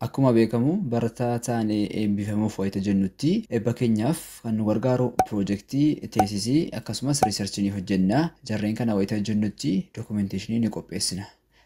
Akkuma beekamu barataa taanee eebbifamuuf wayita jennutti eebba keenyaaf kan nu gargaaru piroojeektii, teesisii akkasumas researchii ni hojjenna. Jarreen kana wayita jennutti documentation ni qopheessina.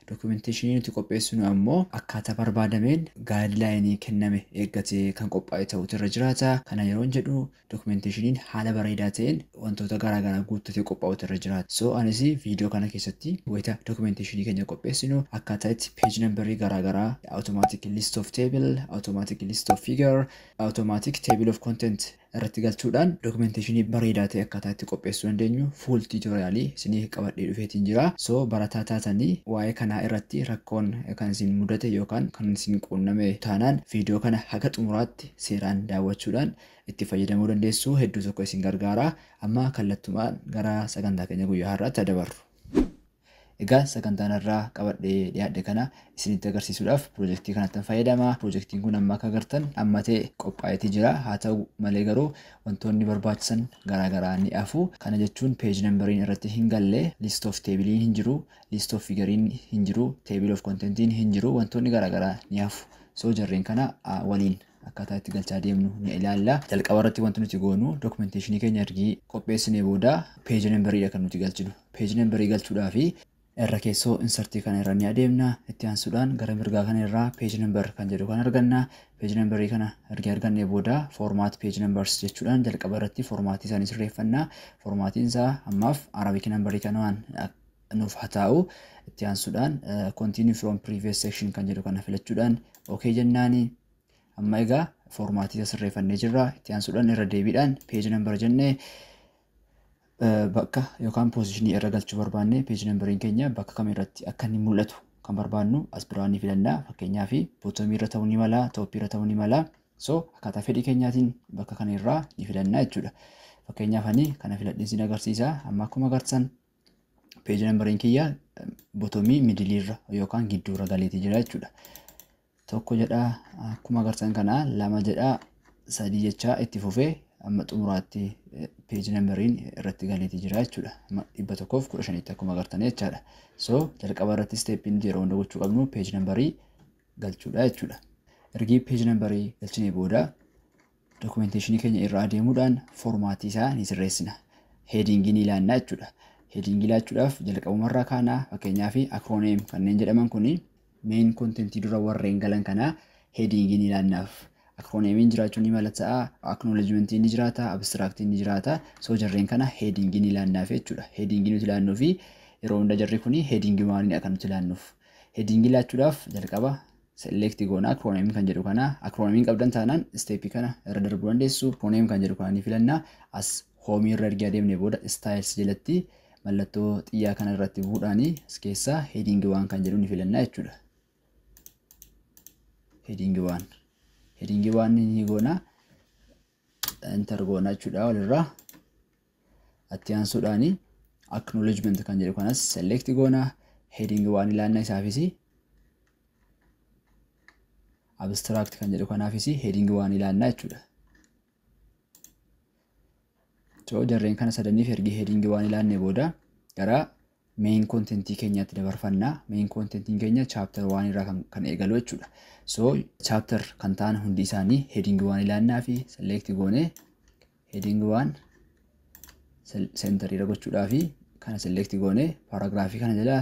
Documentation nuti qopheessinu ammoo akkaataa barbaadameen guideline kenname eeggatee kan qophaa'e ta'utu irra jiraata. Kana yeroon jedhu documentationiin haala bareedaa ta'een wantoota garaagaraa guuttatee qophaa'utu irra jiraata. So anis viidiyoo kana keessatti wayita documentation keenya qopheessinu akkaataa itti page numberii garaagaraa, automatic list of table, automatic list of figure, automatic table of content irratti galchuudhaan documentation bareedaa ta'e akkaataa itti qopheessuu dandeenyu full tutorialii isinii qabadhee dhufeetiin jira. So barataa taatanii waa'ee kanaa irratti rakkoon kan isin mudate yookaan kan isin quunname taanaan viidiyoo kana haga xumuraatti seeraan daawwachuudhaan itti fayyadamuu dandeessu. Hedduu tokko isin gargaara. Amma kallattumaan gara sagantaa keenya guyyaa har'aatti dabarru. Egaa sagantaan irraa qabadhee dhiyaadhe kana isinitti agarsiisuudhaaf piroojeektii kanatti fayyadama. Piroojeektiin kun amma akka agartan ammatee qophaa'eetii jira. Haa ta'u malee garuu wantoonni barbaachisan garaagaraa ni hafu. Kana jechuun page numberiin irratti hin galle, list of tableiin hin jiru, list of figuriin hin jiru, table of contentiin hin jiru, wantoonni garaagaraa ni hafu. So jarreen kana waliin akkaataa itti galchaa deemnu ni ilaalla. Jalqaba irratti wanti nuti goonu documentation keenya ergi qopheessinee booda page numberiidha kan nuti galchinu. Page numberii galchuudhaafi irra keessoo insertii kana irra ni adeemna. Itti aansuudhaan gara mirgaa kana irraa page number kan jedhu kan arganna. Page numberii kana erga argannee booda format page numbers jechuudhaan jalqaba irratti formaatii isaanii sirreeffanna. Formaatiin isaa ammaaf Arabic numberii kanaan nuuf haa taa'u. Itti aansuudhaan continue from previous section kan jedhu kana filachuudhaan okay jennaani. Amma egaa formaatii isaa sirreeffannee jirra. Itti aansuudhaan irra deebiidhaan page number jennee bakka yookaan positionii irra galchuu barbaanne page numberiin keenya bakka kam irratti akka inni mul'atu kan barbaannu as biraa ni filanna. Fakkeenyaaf bottomii irra ta'uu ni mala, topii irra ta'uu ni mala. So akkaataa fedhii keenyaatiin bakka kana irraa ni filanna jechuudha. Fakkeenyaaf ani kana filadheen isin agarsiisa. Amma akkuma agartan page numberiin kiyya bottomii middleii irra yookaan gidduu irra galeetii jira jechuudha. 1 jedha akkuma agartan kana, 2 jedha, 3 jechaa itti fufee amma xumuraatti page numberiin irratti galeetii jira jechuudha. Amma 115tti akkuma agartan jechaadha. So jalqaba irratti steppiin yeroo hunda gochuu qabnu page numberii galchuudha jechuudha. Ergi page numberii galchinee booda documentation keenya irra adeemuudhaan formaatii isaa ni sirreessina. Headingii ni ilaanna jechuudha. Headingii ilaachuudhaaf jalqabumarraa kaanaa. Fakkeenyaaf acronym kanneen jedhaman kuni main contentii dura warreen galan kana headingii ni ilaannaaf. Acronymiin jiraachuu ni mala ta'a, acknowledgementiin ni jiraata, abstractiin ni jiraata. So jarreen kana headingii ni ilaannaaf jechuudha. Headingii nuti ilaannuu fi yeroo hunda jarri kuni headingii maalidha kan nuti ilaannuuf. Headingii ilaachuudhaaf jalqaba select goona acronym kan jedhu kana. Acronym qabdan taanaan stepii kana irra darbuu dandeessu. Acronym kan jedhu kana ni filanna. As home irra erga adeemnee booda styles jalatti mallattoo xiyyaa kana irratti bu'uudhaan as keessaa heading 1 kan jedhu ni filanna jechuudha. Heading 1. Heading 1 ni goona. Enter goona jechuudha walirraa. Itti aansuudhaan acknowledgement kan jedhu kanas select goona. Heading 1 ilaanna isaafis. Abstract kan jedhu kanaafis heading 1 ilaanna jechuudha. So jarreen kana sadaniif ergi heading 1 ilaannee booda gara main contentii keenyaatti dabarfanna. Main contentiin keenya chapter 1 irraa kan eegalu jechuudha. So chapter kan ta'an hundi isaanii heading 1 ilaannaa fi select goone heading 1 center irra gochuudhaa fi kana select goone paragraafii kana jala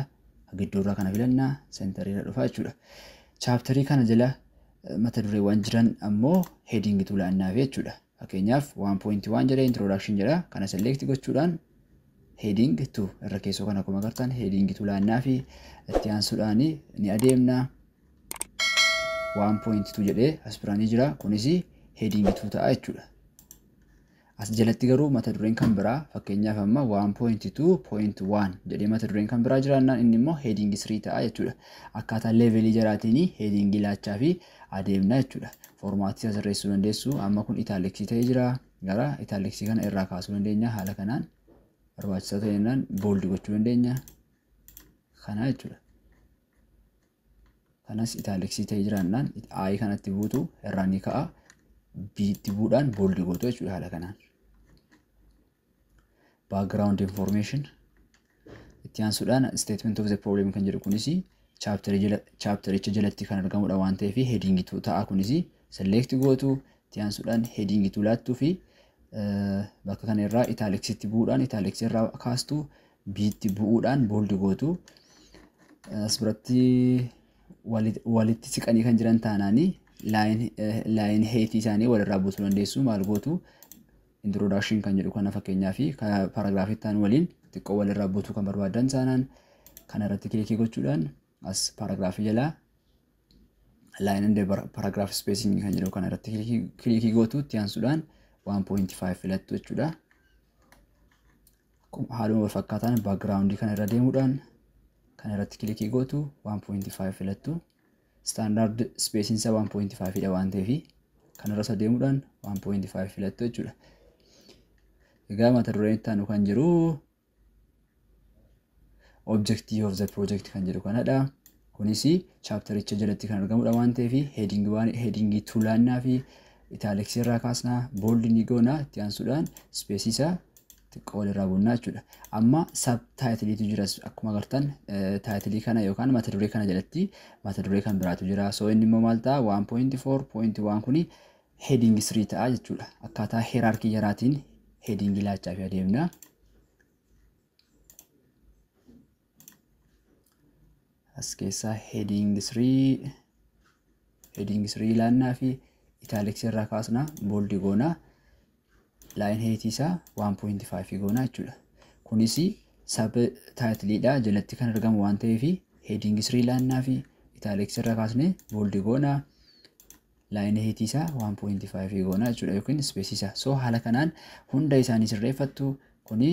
gidduurraa kana filannaa center irra dhufa jechuudha. Chapterii kana jala mata dureewwan jiran ammoo heading 2 ilaannaaf jechuudha. Fakkeenyaaf 1.1 jedhee introduction jedha. Kana select gochuudhaan heading 2 irra keessoo kana akkuma agartan heading 2 ilaannaa fi itti aansuudhaan ni adeemna. 1.2 jedhee as biraan ni jira. Kunis heading 2 ta'a jechuudha. As jalatti garuu mata dureen kan biraa fakkeenyaaf amma 1.2.1 jedhee mata dureen kan biraa jiraannaan inni immoo heading 3 ta'a jechuudha. Akkaataa levelii jaraatiin heading laachaa fi adeemna jechuudha. Formaatii isaa sirreessuu dandeessu. Amma kun itaaliksii ta'ee jira. Gara itaaliksii kana irraa kaasuu dandeenya. Haala kanaan barbaachisaa ta'e jennaan booldi gochuu dandeenya. Kana jechuudha. Kanas itaaliksii ta'ee jiraannaan I kanatti buutu irraa ni ka'a. B itti bu'uudhaan booldi gootu jechuudha haala kanaan. Background information itti aansuudhaan statement of the problem kan jedhu kunis Chaptericha jalatti kan argamudha waan ta'eef heading 2 ta'a. Kunis select gootu, itti aansuudhaan heading 2 laattuu fi bakka kana irraa italicsitti bu'uudhaan italics irraa kaastu, biitti bu'uudhaan bold gootu. As biratti walitti siqanii kan jiran taanaanii line height isaanii walirraa buusuu dandeessu. Maal gootu? Introduction kan jedhu kana fakkeenyaa fi paragraafii ta'an waliin xiqqoo walirraa buutuu kan barbaadan taanaan kana irratti click gochuudhaan as paragraafii jalaa line and paragraph spacing kan jedhu kana irratti click gootu, itti aansuudhaan 1.5 filattu jechuudha. Haaluma wal fakkaataan background kana irra deemuudhaan kana irratti click gootu, 1.5 filattu. Standard spacing isaa 1.5 dha waan ta'eef kana irra deemuudhaan 1.5 filattu jechuudha. Egaa mata dureen itti aanu kan jiru objective of the project kan jedhu kanadha. Kunis chaptericha jalatti kan argamudha waan ta'eef heading 1, heading 2 laannaa fi italics irraa kaasnaa, bold ni goona, itti aansuudhaan space isaa xiqqoo walirraa bunnaa jechuudha. Amma sub titleiitu jira. Akkuma agartan title kana yookaan mata duree kana jalatti mata duree kan biraatu jira. So inni immoo maal ta'a? 1.4.1 kuni heading 3 ta'a jechuudha. Akkaataa hierarchy jaraatiin heading laachaa fi adeemna. As keessaa heading 3 laannaa fi italics irraa kaasnaa, bold goonaa, line height isaa 1.5 goonaa jechuudha. Kunis sub titleiidha jalatti kan argamu waan ta'eef heading 3 laannaa fi italics irraa kaasnee bold goonaa, line height isaa 1.5 goonaa jechuudha yookiin space isaa. So haala kanaan hunda isaanii sirreeffattu. Kuni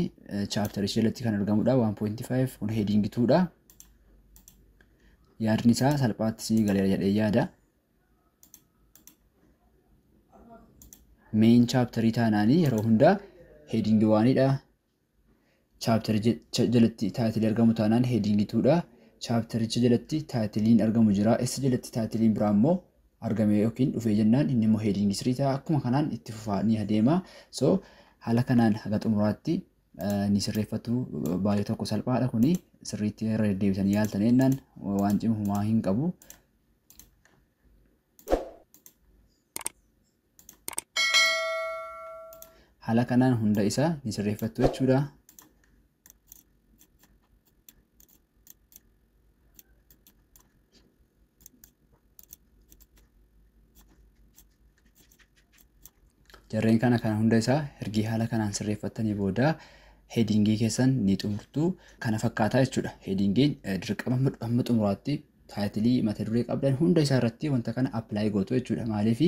chaptericha jalatti kan argamudha, 1.5 kun heading 2 dha. Yaadni isaa salphaatti isinii galeera jedhee yaada. Main chapterii taanaanii yeroo hundaa heading 1dha. Chapterii jalatti title argamu taanaan heading 2dha. Chaptericha jalatti titleiin argamu jira. Isa jalatti titleiin biraa immoo argame yookiin dhufee jennaan inni immoo heading 3 ta'a. Akkuma kanaan itti fufaa ni adeema. So haala kanaan haga xumuraatti ni sirreeffatu. Baay'ee tokko salphaadha kuni, sirriitti irra deddeebisanii yaaltan jennaan waan cimu humaa hin qabu. Haala kanaan hunda isaa ni sirreeffattu jechuudha. Jarreen kana hunda isaa ergi haala kanaan sirreeffattanii booda headingii keessan ni xumurtu. Kana fakkaataa jechuudha. Headingiin dirqama hamma xumuraatti title mata duree qabdan hunda isaa irratti wanta kana apply gootu jechuudha. Maaliif?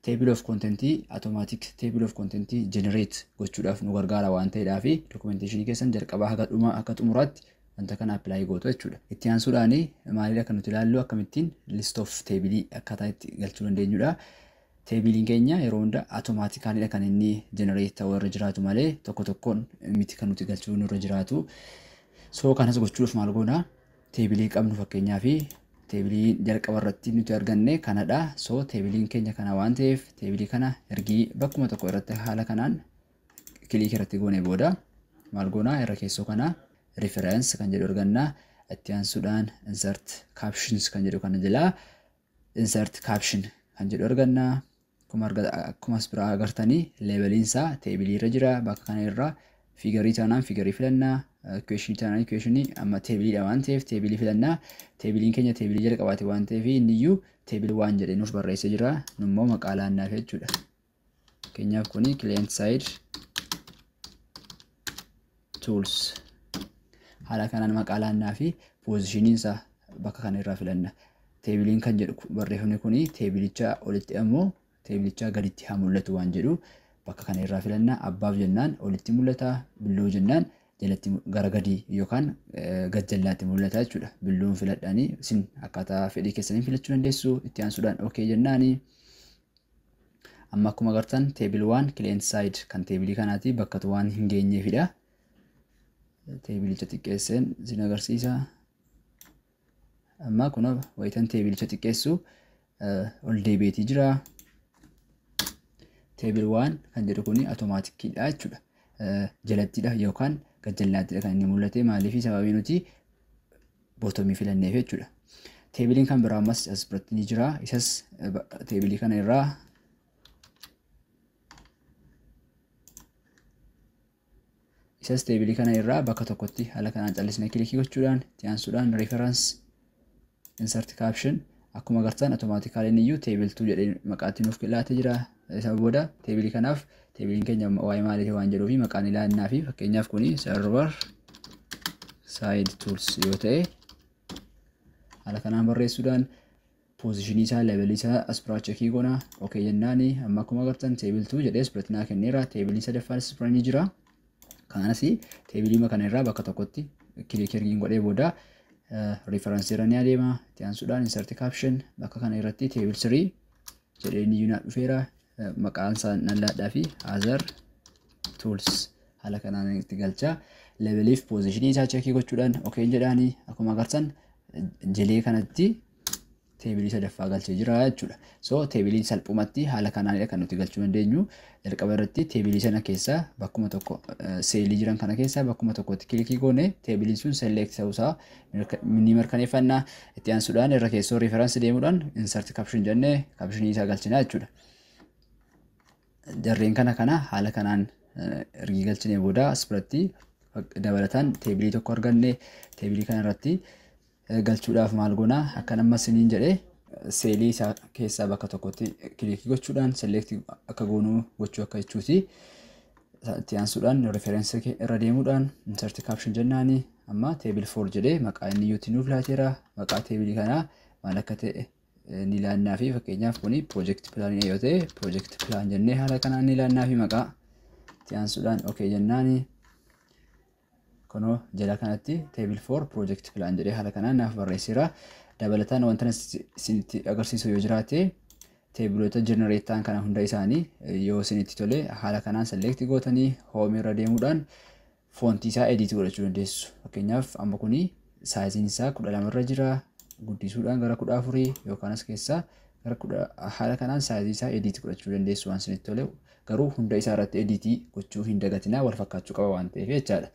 Table of contentii, automatic table of contentii generate gochuudhaaf nu gargaara waan ta'eedhaaf documentation keessan jalqabaa haga dhuma akka xumuraatti wanta kana apply gootu jechuudha. Itti aansuudhaan maalidha kan nuti ilaallu? Akkamittiin list of table akkaataa itti galchuu dandeenyudha. Tableiin keenya yeroo hunda automaticallydha kan inni generate ta'uu irra jiraatu malee tokko tokkoon miti kan nuti galchuu irra jiraatu. So kanas gochuudhaaf maal goona? Table qabnu, fakkeenyaa fi table jalqaba irratti nuti arganne kanadha. So tableiin keenya kana waan ta'eef table kana ergii bakkuma tokko irratti haala kanaan click irratti goone booda maal goona? Irra keessoo kana reference kan jedhu arganna. Itti aansuudhaan insert captions kan jedhu kana jalaa insert caption kan jedhu arganna. Akkuma as biraa agartanii labeliin isaa table irra jira. Bakka kana irra figure taanaan figure filannaa. Equation taanaan equation. Amma tableiidha waan ta'eef table filannaa. Tableiin keenya table jalqabaate waan ta'eef inni iyyuu table waan jedhee nuuf barreessee jira. Nummoo maqaa laannaaf jechuudha. Fakkeenyaaf kuni client side tools, haala kanaan maqaa laannaa fi positioniin isaa bakka kana irraa filanna. Tableiin kan jedhu barreeffamni kuni tableicha olitti ammoo tableicha gaditti haa mul'atu waan jedhu bakka kana irraa filanna. Above jennaan olitti mul'ata, below jennaan jalatti gara gadii yookaan gajjallaatti mul'ata jechuudha. Belown filadhaanii, isin akkaataa fedhii keessanii filachuu dandeessu. Itti aansuudhaan okay jennaani. Amma akkuma agartan table 1 client side kan table kanaati bakka waan hin geenyeefidha. Tableicha xiqqeesseen isin agarsiisa. Amma kun wayitan tableicha xiqqeessu ol deebi'eetii jira. Table 1 kan jedhu kuni automaticiidha jechuudha. Jalattidha yookaan gajjallaattidha kan inni mul'ate. Maaliif? Sababii nuti bottom filanneef jechuudha. Teebiliin kan biraa ammas as biratti ni jira. Isas teebilii kana irraa isas teebilii kana irraa bakka tokkotti haala kanaan callisnee kilikii gochuudhaan itti aansuudhaan reference insert caption akkuma agartan automaatikaalii iyyuu table 2 jedhee maqaatti nuuf laatee jira. Isa booda teebilii kanaaf teebiliin keenya waa'ee maaliif waan jedhuu fi maqaan ilaannaa fi fakkeenyaaf kuni server side tools yoo ta'e haala kanaan barreessuudhaan positionii isaa levelii isaa as biraa checkii goona. Okay jennaani amma akkuma agartan table 2 jedhee as biratti naa kenneera. Teebiliin sadaffaan as bira ni jira. Kanas teebilii kana irraa bakka tokkotti kilikii ergiin godhee booda reference irra ni adeema. Itti aansuudhaan insert caption bakka kana irratti table 3 jedhee ni yuunaa dhufeera. Maqaan isaa nan laadhaa fi other tools haala kanaan itti galcha. Leveliif positionii isaa checkii gochuudhaan okay jedhaani akkuma agartan jilee kanatti teebilii sadaffaa galchee jira jechuudha. So teebiliin salphumatti haala kanaanidha kan nuti galchuu dandeenyu. Jalqaba irratti teebilii sana keessaa bakkuma tokko seelii jiran kana keessaa bakkuma tokkotti kilikii goone teebiliin sun select ta'uusaa ni mirkaneeffanna. Itti aansuudhaan irra keessoo reference deemuudhaan insert caption jennee captionii isaa galchina jechuudha. Jarreen kana haala kanaan ergi galchinee booda as biratti dabalataan teebilii tokko arganne. Teebilii kana irratti galchuudhaaf maal goona akka amma isiniin jedhee seelii isaa keessaa bakka tokkotti kilikii gochuudhaan select akka goonuu gochuu akka jechuuti. Itti aansuudhaan reference irra deemuudhaan insert caption jennaani amma table 4 jedhee maqaa inni yuutii nuuf laateera. Maqaa teebilii kanaa maal akka ta'e ni ilaannaa fi fakkeenyaaf kuni project plan yoo ta'e project plan jennee haala kanaan ni ilaannaa fi maqaa itti aansuudhaan okay jennaani. Kunoo jala kanatti table 4 project plan jedhee haala kanaan naaf barreesseera. Dabalataan wanta isinitti agarsiisu yoo jiraate teebiloota generate ta'an kana hunda isaanii yoo isinitti tole haala kanaan select gootanii home irra deemuudhaan foontii isaa edit godhachuu dandeessu. Fakkeenyaaf amma kuni saayiziin isaa 12 irra jira. Guddisuudhaan gara 14 yookaan as keessaa gara 10 haala kanaan saayizii isaa edit godhachuu dandeessu waan isinitti tole. Garuu hunda isaa irratti edit gochuu hin dagatinaa, wal fakkaachuu qaba waan ta'eef jechaadha.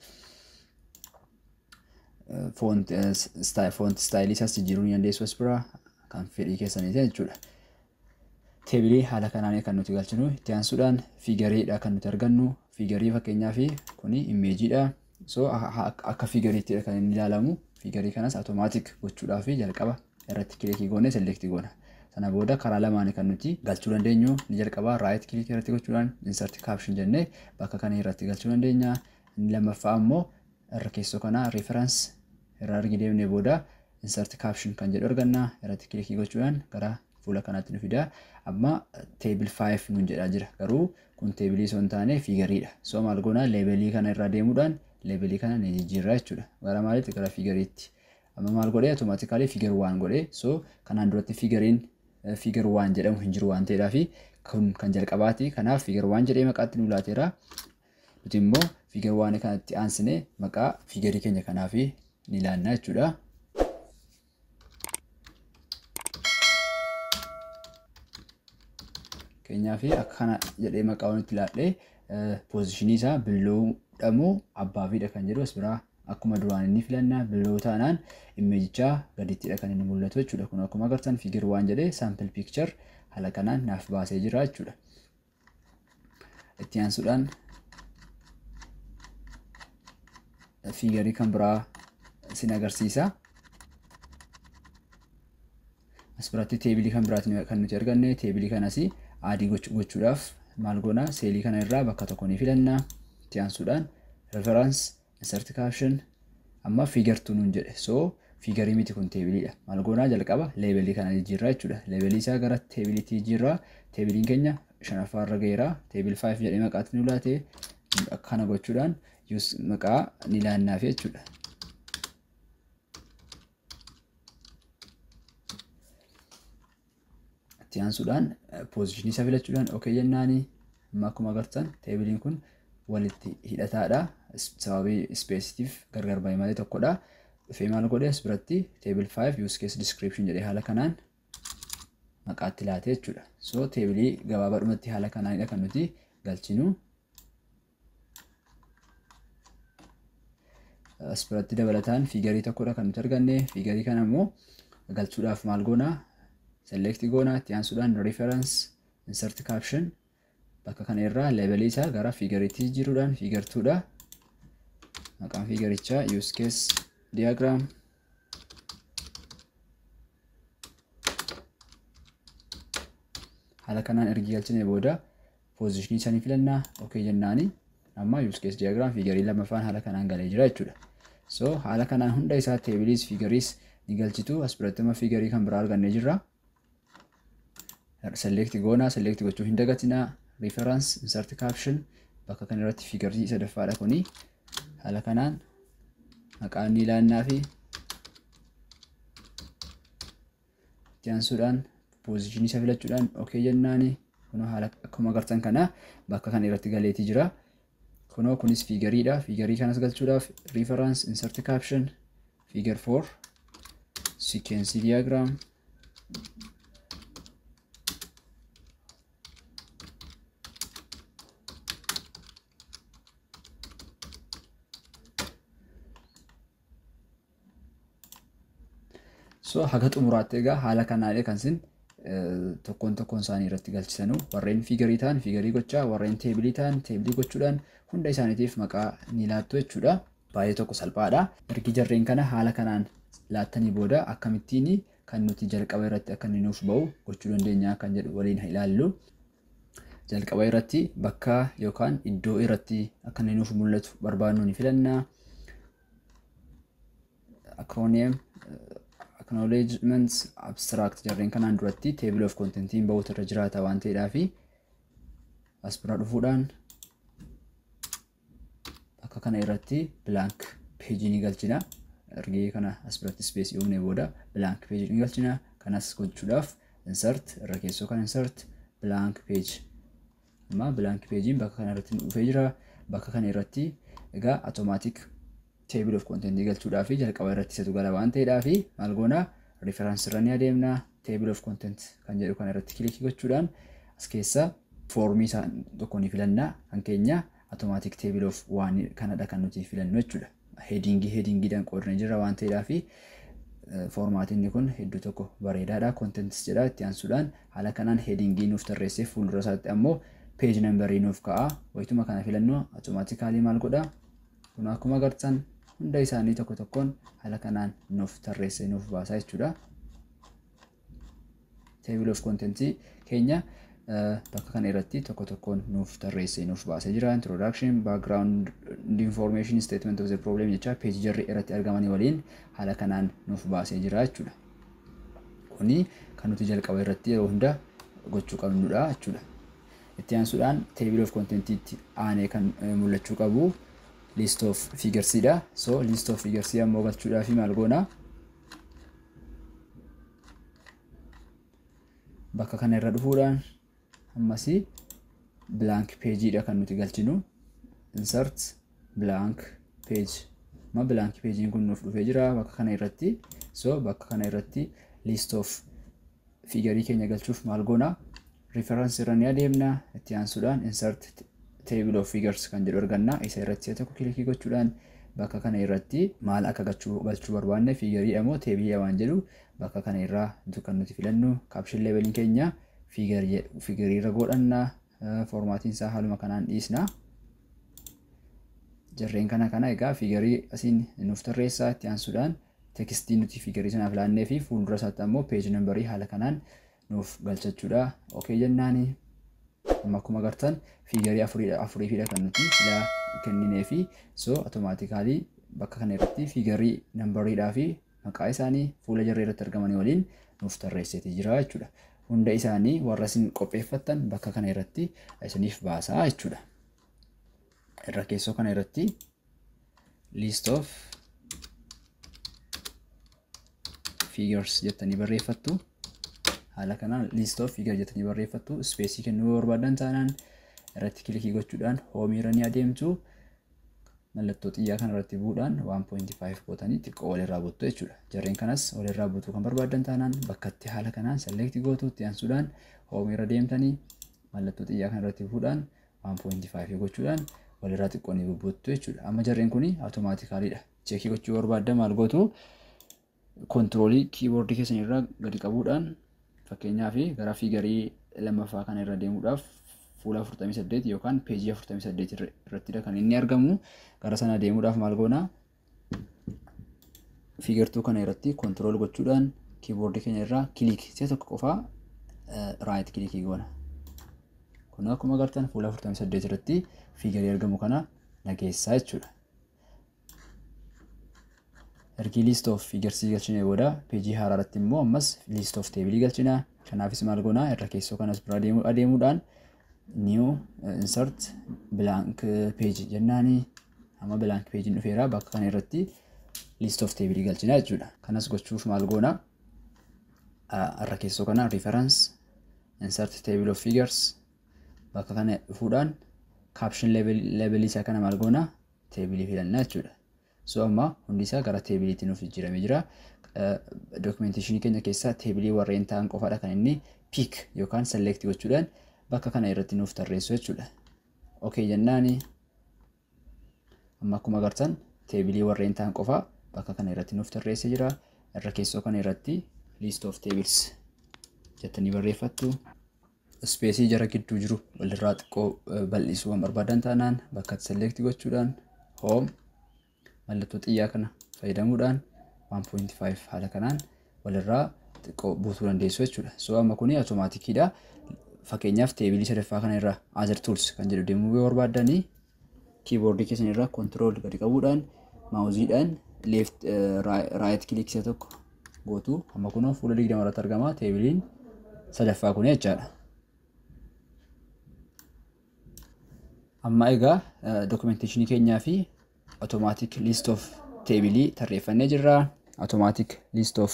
Font style isaas jijjiiruu ni dandeessu as bira kan fedhii keessaniiti jechuudha. Teebilii haala kanaan kan nuti galchinu. Itti aansuudhaan fiigariidha kan nuti argannu. Fiigarii fakkeenyaaf kuni imeejiidha. So akka fiigariittidha kan inni ilaalamu. Fiigarii kanas automaatik gochuudhaaf jalqaba irratti kilikii goone select goona. Sana booda karaa lamaan kan nuti galchuu dandeenyu. Inni jalqabaa right kilikii irratti gochuudhaan insert caption jennee bakka kana irratti galchuu dandeenya. Inni lammaffaa ammoo irra keessoo kana reference irra argi deemnee booda insert caption kan jedhu arganna. Irratti kilikii gochuudhaan gara fuula kanaatti nu fida. Amma table 5 nuun jedhaa jira. Garuu kun teebilii osoo hin taane fiigariidha. So maal goona leebelii kana irra deemuudhaan leebelii kana ni jijjiirra jechuudha. Gara maaliitti? Gara fiigariitti. Amma maal godhee automaatikaalii fiigar 1 godhee. So kanaan duratti fiigariin fiigar 1 jedhamu hin jiru waan ta'eedhaaf kun kan jalqabaati. Kanaaf fiigar 1 jedhee maqaatti nu laateera. Nuti immoo fiigar 1 kanatti aansine maqaa fiigarii keenya kanaaf ni ilaanna jechuudha. Keenyaaf akka kana jedhee maqaa nutti laadhee positionii isaa billoo dhamoo abbaafiidha kan jedhu as biraa akkuma duraan inni filanna. Billoo taanaan imeejichaa gadittidha kan inni mul'atu jechuudha. Kun akkuma agartan figure 1 jedhee sample picture haala kanaan naaf baasee jira jechuudha. Itti aansuudhaan fiigarii kan biraa isin agarsiisa. As biratti teebilii kan biraatti kan nuti arganne. Teebilii kanas adii gochuudhaaf maal goona seelii kana irraa bakka tokko ni filanna. Itti aansuudhaan reference insert caption amma figure 2 nuun jedhe. So fiigarii miti kun teebiliidha. Maal goonaa jalqaba leebelii kana jijjiirraa jechuudha. Leebelii isaa gara teebiliitti jijjiirraa. Teebiliin keenya shanaffaa irra ga'eera. Teebil 5 jedhee maqaatti nu laate. Akkana gochuudhaan maqaa ni laannaaf jechuudha. Itti aansuudhaan positionii isaa filachuudhaan okay jennaani. Amma akkuma agartan teebiliin kun walitti hidhataadha. Sababii ispeesitiif gargar ba'e malee tokkodha. Dhufee maal godhe as biratti table 5 use case description jedhee haala kanaan maqaatti laate jechuudha. So teebilii gabaabaadhumatti haala kanaanidha kan nuti galchinu. As biratti dabalataan fiigarii tokkodha kan nuti arganne. Fiigarii kana immoo Galchuudhaaf maal goonaa? Select goonaa, itti aansuudhaan reference, insert caption, bakka kana irraa levelii isaa gara figuriitti jijjiiruudhaan figure 2dha. Maqaan figurichaa use case diagram. Haala kanaan ergi galchine booda positionii isaanii filannaa, okay jennaani. Amma use case diagram figurii lammaffaan haala kanaan galee jira jechuudha. So haala kanaan hunda isaa teebiliis figuriis ni galchitu. As biratti amma figurii kan biraa argannee jirra. Select goonaa, select gochuu hin dagatinaa. Reference, insert caption, bakka kana irratti figurii sadaffaadha kuni. Haala kanaan maqaan ni ilaannaa fi itti aansuudhaan positionii isa filachuudhaan okay jennaani. Kunoo haala akkuma agartan kana bakka kana irratti galeetii jira. Kunoo kunis figuriidha. Figurii kanas galchuudhaaf reference, insert caption, figure 4, sequence diagram. So haga xumuraatti egaa haala kanaan kan isin tokkoon tokkoon isaanii irratti galchisanu, warreen figurii ta'an figurii gochaa, warreen teebilii ta'an teebilii gochuudhaan hunda isaaniitiif maqaa ni laattu jechuudha. Baay'ee tokko salphaadha. Ergi jarreen kana haala kanaan laattanii booda akkamittiin kan nuti jalqaba irratti akka inni nuuf ba'u gochuu dandeenya kan jedhu waliin ilaallu. Jalqaba irratti bakka yookaan iddoo irratti akka inni nuuf mul'atu barbaadnu ni filanna. Acronym, acknowledgements, abstract jarreen kanaan duratti table of contentiin ba'uutu irra jiraata waan ta'eedhaa fi as bira dhufuudhaan bakka kana irratti blank page ni galchina. Ergee kana as biratti space uumnee booda blank page ni galchina. Kanas gochuudhaaf insert, irra keessoo kan insert blank page. Amma blank pagein bakka kana irratti dhufee jira. Bakka kana irratti egaa automatic table of content galchuudhaaf jalqaba irratti isatu gala waan ta'eedhaa fi maal goona, reference irra ni adeemna. Table of content kan jedhu kana irratti kilikii gochuudhaan as keessa foormii isaa tokko ni filanna. Kan keenya automatic table of waan kanadha kan nuti filannu jechuudha. Headingii headingiidhaan qoodnee jira waan ta'eedhaa fi foormaatiin kun hedduu tokko bareedaadha. Contents jedha. Itti aansuudhaan haala kanaan headingii nuuf tarreessee fuuldura isaatti ammoo page numberii nuuf ka'a. Wayituma kana filannu automatically maal godha? Kun akkuma agartan hunda isaanii tokko tokkoon haala kanaan nuuf tarreessee nuuf baasa jechuudha. Table of content keenya bakka kana irratti tokko tokkoon nuuf tarreessee nuuf baasee jira. Introduction, background information, statement of the problem jecha page jarri irratti argamanii waliin haala kanaan nuuf baasee jira jechuudha. Kuni kan nuti jalqaba irratti yeroo hunda gochuu qabnudha jechuudha. Itti aansuudhaan table of contentiitti aanee kan mul'achuu qabu list of figures dha. So list of figures ammoo galchuudhaaf maal goona? Bakka kana irra dhufuudhaan ammas blank page dha kan nuti galchinu. Insert blank page. Amma blank page kun nuuf dhufee jira bakka kana irratti. So bakka kana irratti list of figurii keenya galchuuf maal goona? Reference irra ni adeemna. Itti aansuudhaan insert table of figures kan jedhu arganna. Isa irratti tokko kilikii gochuudhaan bakka kana irratti maal akka galchuu barbaanne figuriidha moo teebiliidha waan jedhu bakka kana irraa kan nuti filannu. Caption labeliin keenya figurii irra godhanna. Foormaatiin isaa haaluma kanaan dhiisna. Jarreen kana egaa figurii asiin nuuf tarreessaa. Itti aansuudhaan tekstii nuti figurii sanaaf laannee fi fuuldura isaatti ammoo page numberii haala kanaan nuuf galchachuudha. Okay jennaani. Amma akkuma agartan figurii afuriifidha kan nuti silaa kenninee fi so automatically bakka kana irratti figurii numberiidhaa fi maqaa isaanii fuula jarree irratti argamanii waliin nuuf tarreesseetii jira jechuudha. Hunda isaanii warra isin qopheeffattan bakka kana irratti isiniif baasaa jechuudha. Irra keessoo kana irratti list of figures jettanii barreeffattu. Haala kanaan list of figure jettanii barreeffattu. Space kennuu barbaadan taanaan irratti kilikii gochuudhaan home irra ni adeemtu. Mallattoo xiyyaa kana irratti bu'uudhaan 1.5 gootanii xiqqoo walirraa buttu jechuudha. Jarreen kanas walirraa butuu kan barbaadan taanaan bakkatti haala kanaan select gootu. Itti aansuudhaan home irra deemtanii mallattoo xiyyaa kana irratti bu'uudhaan 1.5 gochuudhaan walirraa xiqqoo ni bubbuttu jechuudha. Amma jarreen kuni automaatikaalidha. Cheekii gochuu barbaadan maal gootu? Controlii keyboardii keessan irraa gadi qabuudhaan, fakkeenyaaf gara figurii lammaffaa kana irra deemuudhaaf fuula 48 yookaan peejii 48 irrattidha kan inni argamu. Gara sana deemuudhaaf maal goona? Figure 2 kana irratti control gochuudhaan keyboardii keenya irraa click si'a tokko qofaa right clickii goona. Kun akkuma agartan fuula 48 irratti figurii argamu kana nageessaa jechuudha. Ergi list of figures galchinee booda peejii haaraa irratti immoo ammas list of table galchina. Kanaafis maal goona? Irra keessoo kanas bira adeemuudhaan new, insert, blank page jennaani. Amma blank page dhufeera, bakka kana irratti list of table galchina jechuudha. Kanas gochuuf maal goona? Irra keessoo kana reference, insert, table of figures, bakka kana dhufuudhaan caption label isaa kana maal goona? Table filanna jechuudha. So amma hundi isaa gara tableiitti nuuf jijjiiramee jira. Documentationii keenya keessaa tableii warreen ta'an qofaadha kan inni pick yookaan select gochuudhaan bakka kana irratti nuuf tarreessu jechuudha. Okay jennaani, amma akkuma agartan tableii warreen ta'an qofa bakka kana irratti nuuf tarreessee jira. Irra keessoo kana irratti list of tables jettanii barreeffattu. Spaceii jara gidduu jiru walirraa xiqqoo bal'isuu waan barbaadan taanaan bakka select gochuudhaan home mallattoo xiyyaa kana fayyadamuudhaan 1.5 haala kanaan walirraa xiqqoo buutuu dandeessu jechuudha. So amma kuni automaticiidha. Fakkeenyaaf tableii sadaffaa kana irra other tools kan jedhu deemuu yoo barbaaddanii, keyboardii keessan irraa control gadi qabuudhaan mouseiidhaan left right click isa tokko gootu. Amma kunoo fuula 20 irratti argama tableiin sadaffaa kun jechaadha. Amma egaa documentationii keenyaa fi automatic list of tableii tarreeffannee jirra. Automatic list of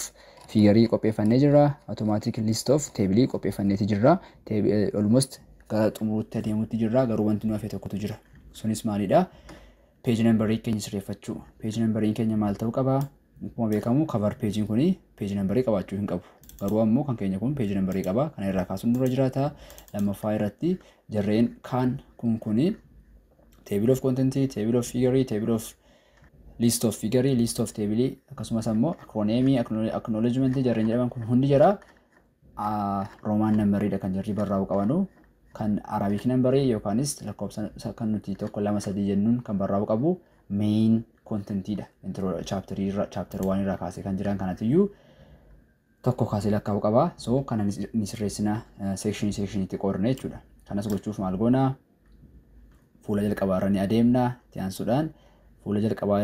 figurii qopheeffannee jirra. Automatic list of tableii qopheeffanneeti jirra. Almost gara xumuruutti adeemuutti jirra. Garuu wanti nu hafe tokkotu jira. Sunis maalidha? Page numberii keenya sirreeffachuu. Page numberiin keenya maal ta'uu qaba? Akkuma beekamu cover pageiin kuni page numberii qabaachuu hin qabu. Garuu ammoo kan keenya kun page numberii qaba. Kana irraa kaasuun dura jiraata. Lammaffaa irratti jarreen kaan kun kuni table of content, table of figure, table of list of figure, list of table, akkasumas ammoo acronym, acknowledgement jarreen jedhaman kun hundi jara Roman numberiidha kan jarri barraa'uu qabanu. Kan Arabic numberii yookaanis lakkoofsa kan nuti tokko, lama, sadii jennuun kan barraa'uu qabu main contentiidha. Intro chapter irra, chapter 1 irraa kaasee kan jiran kanatiyyuu tokko kaasee lakkaa'uu qaba. So kana ni sirreessina, sectionii sectioniitti qoodna jechuudha. Kanas gochuuf maal goona? Fuula jalqabaa irra ni adeemna. Itti aansuudhaan fuula jalqabaa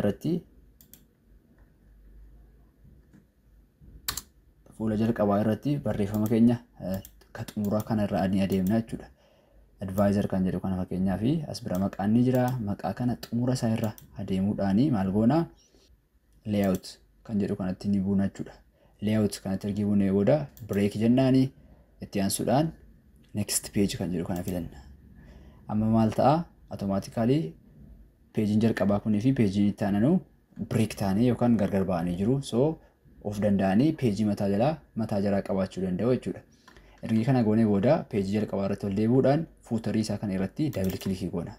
irratti barreeffama keenya ka xumuraa kana irra ni adeemna jechuudha. Advisor kan jedhu kana fakkeenyaa fi as bira maqaan ni jira. Maqaa kana xumura isaa irra adeemuudhaani maal goona? Layout kan jedhu kanatti ni buuna jechuudha. Layout kanatti ergi buunee booda break jennaani, itti aansuudhaan next page kan jedhu kana filanna. Amma maal ta'a? Automatically peejiin jalqabaa kunii fi peejiin itti aananu break ta'anii yookaan gargar ba'anii jiru. So of danda'anii peejii mataa jalaa qabaachuu danda'u jechuudha. Ergi kana goonee booda peejii jalqabaa irratti ol deebi'uudhaan footerii isaa kana irratti double clickii goona.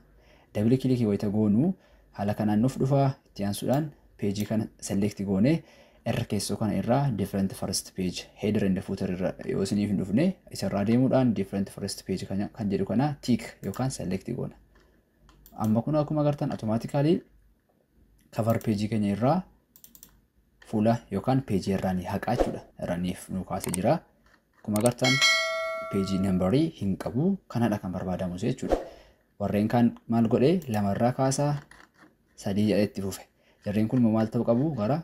Double clickii wayita goonu haala kanaan nuuf dhufa. Itti aansuudhaan peejii kana select goonee irra keessoo kana irraa different first page header and footer irra yoo isiniif hin dhufne, isarraa deemuudhaan different first page kan jedhu kana tick yookaan select goona. Amma kun akkuma agartan automatically cover page keenya irraa fuula yookaan peejii irraa ni haqaa jechuudha. Irraa ni nu kaasee jira. Akkuma agartan peejii numberii hin qabu, kanadha kan barbaadamu jechuudha. Warreen kaan maal godhee? Lamarraa kaasaa sadii jedhee itti fufe. Jarreen kun immoo maal ta'uu qabu? Gara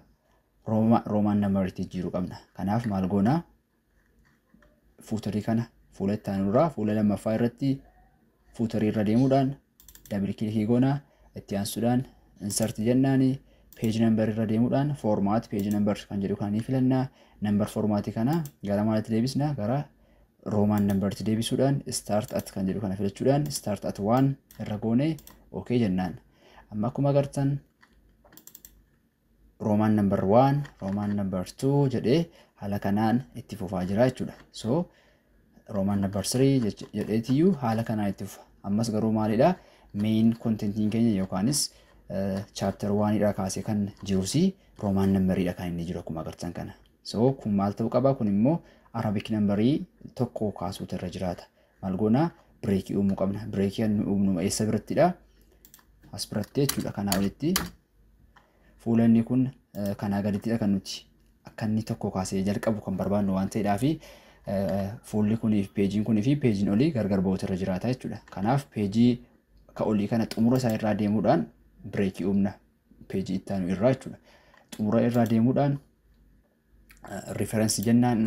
Roman numberiitti jijjiiruu qabna. Kanaaf maal goonaa? Footerii kana fuula itti aanurraa fuula lammaffaa irratti footerii irra deemuudhaan double clickii goonaa. Itti aansuudhaan insert jennaani, page number irra deemuudhaan format page number kan jedhu kana ni filannaa. Number formatii kana gara maalitti deebisna? Gara Roman numberitti deebisuudhaan start at kan jedhu kana filachuudhaan start at 1 irra goonee okay jennaan. Amma akkuma agartan Roman number 1, Roman number 2 jedhee haala kanaan itti fufaa jira jechuudha. So Roman number 3 jedheetiyyuu haala kanaan itti fufa. Ammas garuu maalidha? Main contentiin keenya yookaanis Chapter 1 dha kaasee kan jirus Roman numberiidha kan inni jiru akkuma agartan kana. So kun maal ta'uu qaba? Kun immoo Arabic numberii tokko kaasuutu irra jiraata. Maal goonaa? Breakii uumuu qabna. Breakii nu uumnu eessa birattidha? As biratti jechuudha. Kanaa olitti fuula inni kun kanaa gadittidha kan nuti akka inni tokko kaasee jalqabu kan barbaannu waan ta'eedhaa fi fuulli kunii fi peejiin kunii fi peejiin olii gargar ba'uutu irra jiraata jechuudha. Kanaaf peejii ka olii kana xumura isaa irraa deemuudhaan breakii uumna peejii itti aanu irraa jechuudha. Xumura irraa deemuudhaan reference jennaan,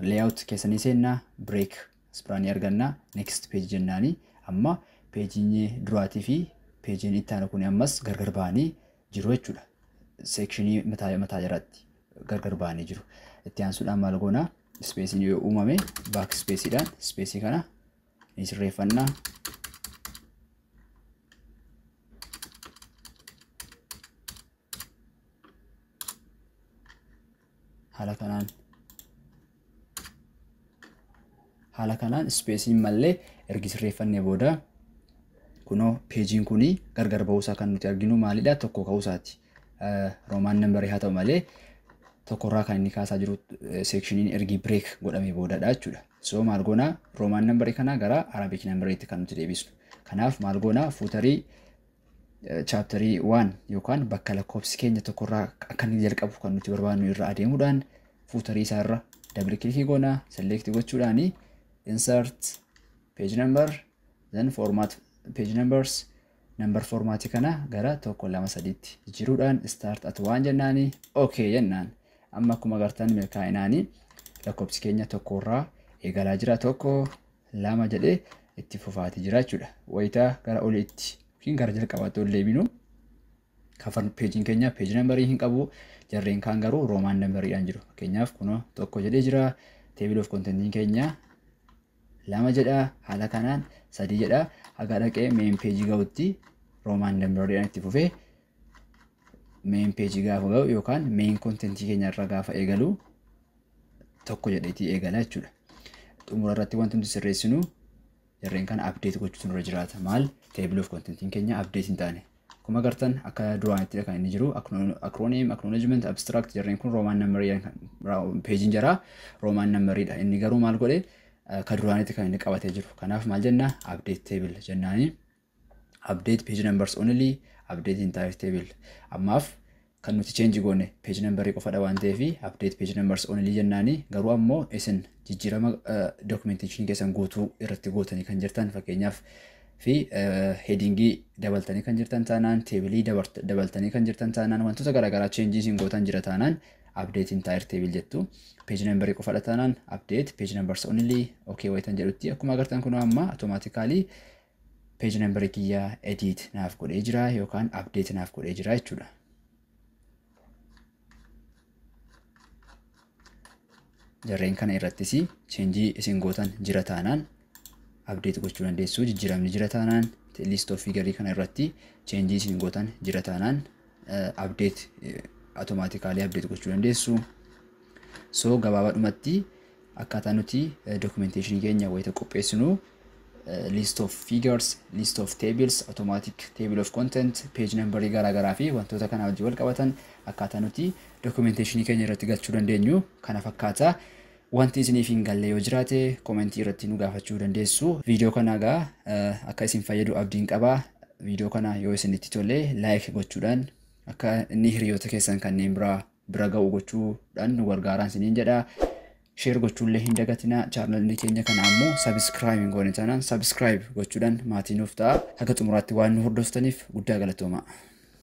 layout keessanii seennaa, break as biraan ni arganna, next page jennaani amma peejiin duraatii fi peejiin itti aanu kun ammas gargar ba'anii jiru jechuudha. Sectionii mataa mataa jiraatti gargar ba'anii jiru. Itti aansuudhaan maal goonaa? Spaceiin yoo uumame back spaceiidhaan spaceii kana ni sirreeffannaa. Haala kanaan spaceiin mallee ergi sirreeffannee booda kunoo peejiin kunii gargar ba'uusaa kan nuti arginu maalidha? Tokko ka'uusaati. Roman numberii haa ta'u malee tokkorraa kan inni kaasaa jiru sectioniin ergi break godhamee boodadha jechuudha. So maal goonaa? Roman numberii kana gara Arabic numberiitti kan nuti deebisnu. Kanaaf maal goonaa? Footerii chapterii 1 yookaan bakka lakkoofsi keenya tokkorraa akka inni jalqabu kan nuti barbaadnu irra adeemuudhaan footerii isaa irra double clickii goonaa, select gochuudhaani insert page number, then format page numbers, number formatii kana gara tokko lama sadiitti jijjiiruudhaan start at one jennaani, okay jennaan. Amma akkuma agartan milkaa'inaanii lakkoofsi keenya tokkorraa eegalaa jira, tokko lama jedhee itti fufaatii jira jechuudha. Wayitaa gara oliitti yookiin gara jalqabaatti ol deebinu cover pageiin keenya page numberii hin qabu, jarreen kaan garuu Roman numberiidhaan jiru. Fakkeenyaaf kunoo tokko jedhee jira. Table of contentiin keenya lama jedha, haala kanaan sadii jedha, haga dhaqee main pageii ga'utti Roman numberiidhaan itti fufee main pageii gaafa ga'u yookaan main contentii keenya irra gaafa eegalu tokko jedheetii eegala jechuudha. Xumura irratti wanti nuti sirreessinu jarreen kana update gochuutu nurra jiraata. Maal? Table of contentiin keenya update hin taane. Akkuma agartan akka duraanitti kan inni jiru acronym, acknowledgement, abstract jarreen kun Roman numberii, pageiin jaraa Roman numberiidha. Inni garuu maal godhe? Ka duraanitti kan inni qabatee jiru. Kanaaf maal jenna? Update table jennaani. Update page numbers only, update entire table. Ammaaf kan nuti change goone page numberii qofadha waan ta'eef update page numbers only jennaani. Garuu ammoo isin jijjiirama documentation keessan guutuu irratti gootanii kan jirtan, fakkeenyaaf fi headingii dabaltanii kan jirtan taanaan, tableii dabaltanii kan jirtan taanaan, wantoota garaagaraa changeii isin gootan jira taanaan update entire table jettu. Page numberii qofadha taanaan update page numbers only. Okay wayitan jedhutti akkuma agartan kun amma automatically page numberii kiyyaa edit naaf godhee jira yookaan update naaf godhee jira jechuudha. Jarreen kana irrattis changeii isin gootan jira taanaan update gochuu dandeessu. Jijjiiramni jira taanaan, list of figure kana irratti changeii isin gootan jira taanaan update automatically update gochuu dandeessu. So gabaabaadhumatti akkaataa nuti documentation keenya wayita qopheessinu list of figures, list of tables, automatic table of content, page numberii garaagaraa fi wantoota kana wajjin wal qabatan akkaataa nuti documentation keenya irratti galchuu dandeenyu kana fakkaata. Wanti isiniif hin galle yoo jiraate commentii irratti nu gaafachuu dandeessu. Viidiyoo kana egaa akka isin fayyadu abdiin qaba. Viidiyoo kana yoo isinitti tole like gochuudhaan akka inni hiriyoota keessan kanneen biraa bira ga'u gochuudhaan nu gargaaraan isiniin jedha. Share gochuullee hin dagatina. Channelii keenya kana ammoo subscribe hin goone taanaan subscribe gochuudhaan maatii nuuf ta'a. Haga xumuraatti waan nu hordoftaniif guddaa galatooma.